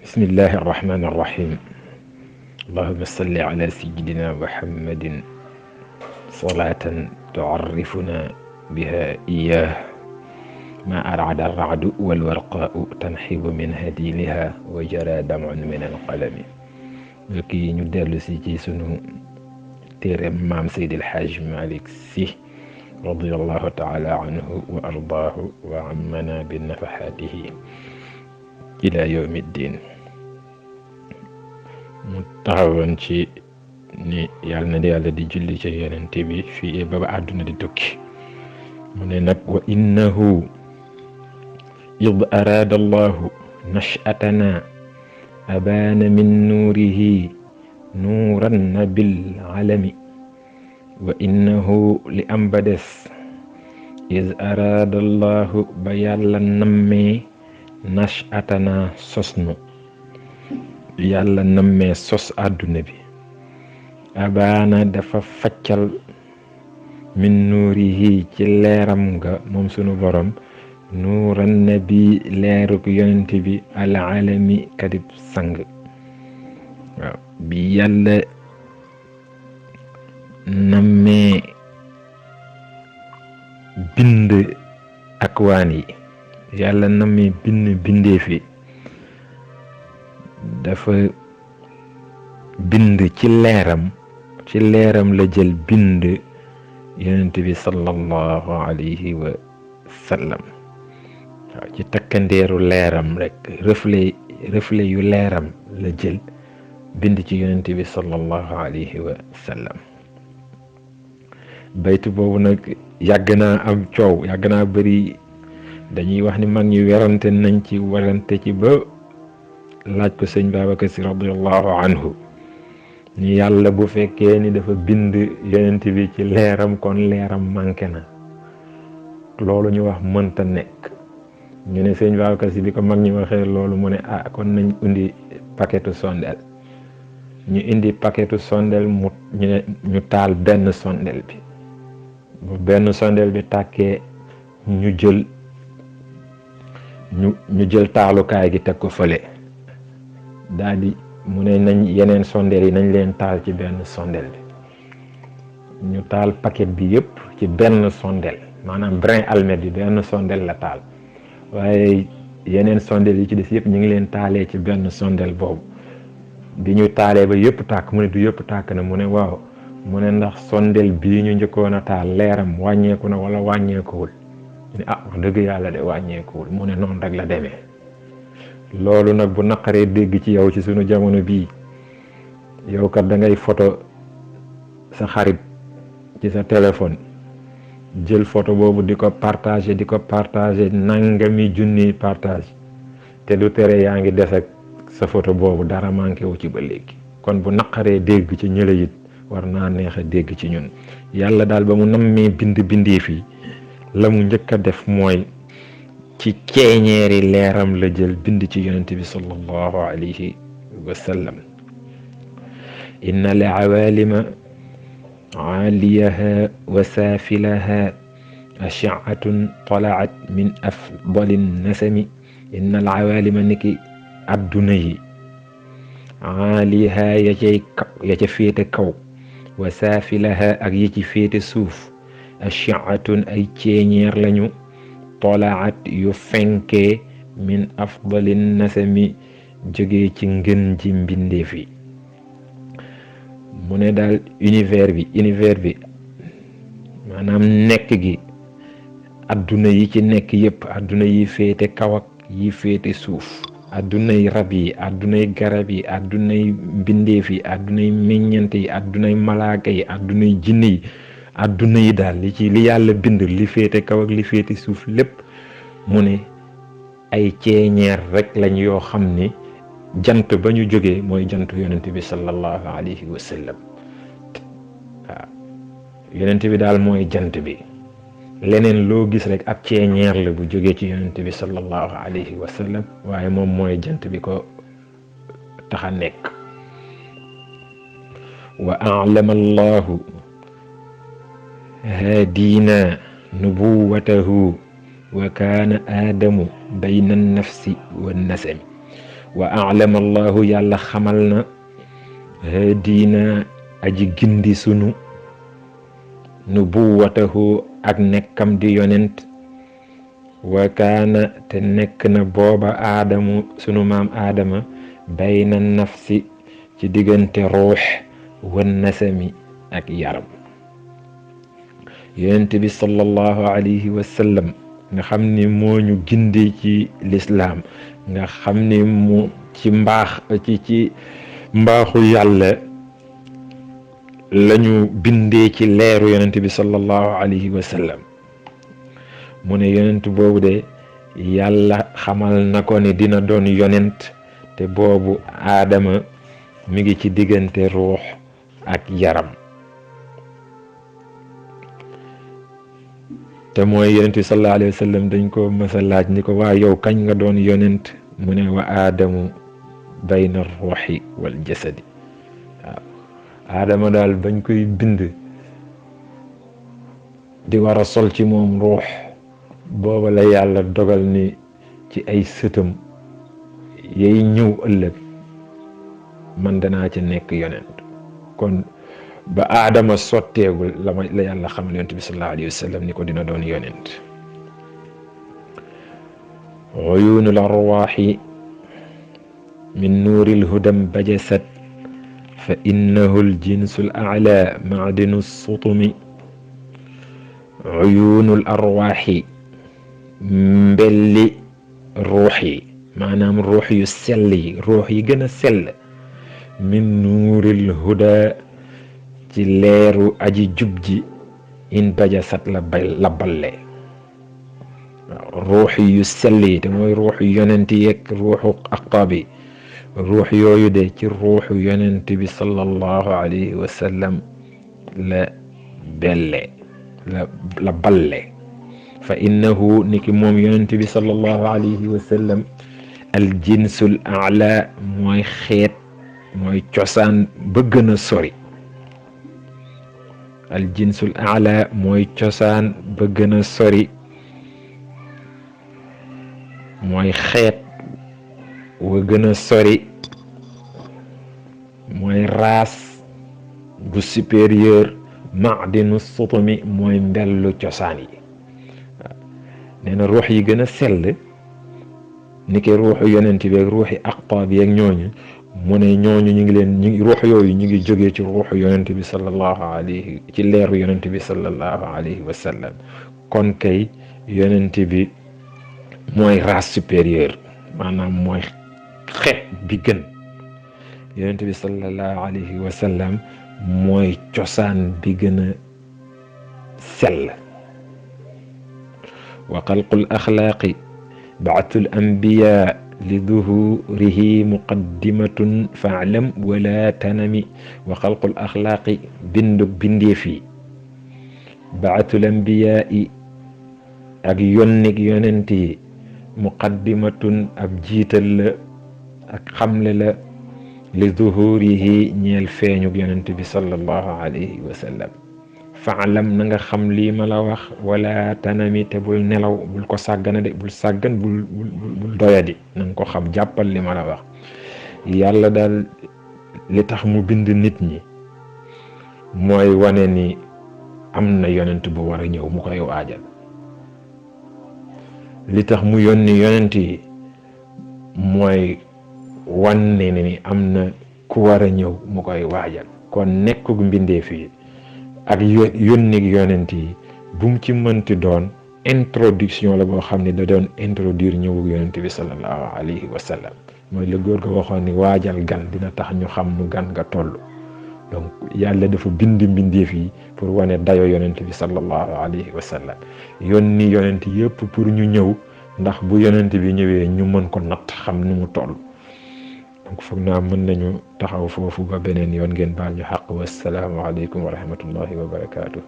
bismillahi irrahmani irrahim allahuma salli ala sayidina muhammadin salatan tuarrifuna biha iyah ma arada arradu walwarqaau tanxibu min hadiliha wa jara damun min alqalami kii ñu dellu si ci sunu téere maam Seydil Hajj Malick Sy radiallahu taala anhu wa ardaahu wa ammana bi nafaxaatihi ila yawmi ddin. mu taxawoon ci ni yàlla na yàlla di julli ci yonente bi fii ba àdduna di tukki mu ne nag wa innahu id araada allahu nashatana abaana min nuurihi nuuran bil alami wa innahu li am ba des id araada allahu ba yàlla nammee nashatana sosnu yàlla nammee sos àdduna bi abaana dafa faccal min nuurihi ci leeram nga moom sunu borom nuuran nabi leeruk yonent bi al alami kadib sang waaw bi yàlla nammee bind akwaan yi yàlla nammee bindee fi dafa bind ci leeram la jël bind yonent bi sallallahu alayhi wa sallam waaw ci takkandeeru leeram rek reflet yu leeram la jël bind ci yonent bi sallallahu alayhi wa sallam. baytu boobu nag yàgg naa am coow yàgg naa bëri dañuy wax ni mag ñi werante nañ ci warante ci ba laaj ko sëñ Babacar Sy radiallahu anhu ni yàlla bu fekkee ni dafa bind yonent bi ci leeram kon leeram manqué na loolu ñu wax mënta nekk. ñu ne sëñ Babacar Sy bi ko mag ñi waxee loolu mu ne kon nañ indi paquetu sondel ñu indi paquetu sondel ñu taal benn sondel bi bu benn sondel bi tàkkee ñu jël taalukaay gi teg ko fële daal di mu ne nañ yeneen sondeel yi nañ leen taal ci benn sondeel bi ñu taal paquet bi yëpp ci benn sondeel maanaam brin almet bi benn sondeel la taal waaye yeneen sondeel yi ci des yëpp ñu ngi leen taalee ci benn sondeel boobu bi ñu taalee ba yëpp tàkk mu ne du yëpp tàkk na mu ne waaw mu ne ndax sondeel bii ñu njëkkoon a taal leeram wàññeeku na wala wàññeekuwul ñu ne wax dëgg yàlla de wàññeekuwul mu ne noonu rek la demee. loolu nag bu naqaree dégg ci yow ci sunu jamono bii yow kat da ngay photo sa xarit ci sa téléphone jël photo boobu di ko partager nangami junni partage te du tere yaa ngi des ak sa photo boobu dara manqué wu ci ba léegi kon bu naqaree dégg ci ñële it war naa neex a dégg ci ñun. yàlla daal ba mu nammee bindee fii la mu njëkk a def mooy ci ceeñeeri leeram la jël bind ci yonent bi sallallahu alayhi wa sallam. inna al awalima aaliyaha wa saafilaha ashiatun talaat min afdali nasami. inna al awalima niki adduna yi aaliyaha ya ca féete kaw wa saafilaha ak ya ci féete suuf ashiatun ay ceeñeer lañu tolaat yu fenkee min afdalin nasami jógee ci ngën ji mbindeef yi. mu ne daal univers bi maanaam nekk gi adduna yi ci nekk yëpp adduna yi féete kaw ak yi féete suuf addunay rab yi addunay garab yi addunay mbindeef yi addunay meññant yi addunay malaaka yi addunay jinne yi adduna yi daal li yàlla bind li féete kaw ak li féete suuf lépp mu ne ay ceeñeer rek lañ yoo xam ni jant ba ñu jógee mooy jantu yonent bi sallallahu alayhi wa sallam. waaw yonent bi daal mooy jant bi leneen loo gis rek ab ceeñeer la bu jógee ci yonent bi sallallahu alayhi wa sallam waaye moom mooy jant bi ko tax a nekk. wa a'lama allahu haadina nubuwatahu wa kaana aadamu bayna nafsi wa nasami wa a'lama allahu yàlla xamal na hadina aji gindi sunu nubuwatahu ak nekkam di yonent wa kaana te nekk na booba aadamu sunu maam aadama bayna nafsi ci diggante ruux wan nasami ak yaram. yonent bi sallallahu alayhi wa sallam nga xam ni moo ñu gindi ci lislaam, nga xam ni mu ci mbaaxu yàlla lañu bindee ci leeru yonent bi sallallahu alayhi wa sallam. mu ne yonent boobu de yàlla xamal na ko ni dina doon yonent te boobu aadama mi ngi ci diggante ruux ak yaram. te mooy yonent bi sallallahu alayhi wa sallam dañ ko mësa laaj ni ko waa yow kañ nga doon yonent, mu ne wa aadamu bayna ruuxi wal jasadi. waaw aadama daal bañ koy bind di war a sol ci moom ruux, booba la yàlla dogal ni ci ay sëtam yay ñëw ëllëg man danaa ca nekk yonent. kon ba aadama sotteegul la yàlla xamal yonent bi sallallahu alayhi wa sallam ni ko dina doon yonent. uyunul arwaaxi min nuuril hudam bajasat fa innahu aljinsul a'la ma'dinu sutumi. uyunul arwaaxi mbelli ruux yi, maanaam ruux yu sell yi, ruux yi gën a sell. min nuuril huda ci leeru aji jub ji in bajasat la balle. waaw ruux yu sell yi te mooy ruux yonent yeeg ruuxu aqtaab yi, ruux yooyu de ci ruuxu yonent bi sallallahu alayhi wa sallam la balle. fa innahu niki moom yonent bi sallallahu alayhi wa sallam al jinsul a'la mooy xeet, mooy cosaan ba gën a sori. al jinsul a'la mooy cosaan ba gën a sori, mooy xeet wa gën a sori, mooy race bu supérieur. ma'dinu sutumi mooy mbellu cosaan yi. nee na ruux yi gën a sell ni ki ruuxu yonent bi ak ruuxi aqtaab yi ak ñooñu, mu ne ñooñu ruux yooyu ñu ngi jógee ci ruuxu yonent bi sallallahu alayhi, ci leeru yonent bi sallallahu alayhi wa sallam. kon kay yonent bi mooy race supérieure, maanaam mooy xeet bi gën. yonent bi sallallahu alayhi wa sallam mooy cosaan bi gën a sell. wa xalqul axlaaqi ba'thul anbiyaa li duhurihi muqaddimatun fa'lam wala tanami. wa xalqul axlaaqi bindug bindeef yi, ba'thul anbiyaa ak yonnig yonent yi, muqaddimatun ab jiital la ak xamle la, li duhurihi ñeel feeñug yonent bi sallallahu alayhi wa sallam. faalam na nga xam lii ma la wax, wala tanami te bul nelaw, bul ko sàggana de, bul sàggan, bul doyadi, na nga ko xam, jàppal li ma la wax. yàlla daal li tax mu bind nit ñi mooy wane ni am na yonent bu war a ñëw mu koy waajal. li tax mu yónni yonent yi mooy wane ni am na ku war a ñëw mu koy waajal. kon nekkug mbindeef yi ak yónni yonent yi bu mu ci mënti doon introduction la boo xam ne da doon introduire ñëwug yonent bi sallallahu alayhi wa sallam. mooy la góor ga waxoon ni waajal gan dina tax ñu xam nu gan nga toll. donc yàlla dafa bind mbindeef yi pour wane dayo yonent bi sallallahu alayhi wa sallam. yónni yonent yëpp pour ñu ñëw, ndax bu yonent bi ñëwee ñu mën ko natt xam nu mu toll. donc foog naa mën nañu taxaw foofu ba beneen yoon, ngeen baal ñu xaq. wassalaamu aleykum wa rahmatullahi wa barakaatu.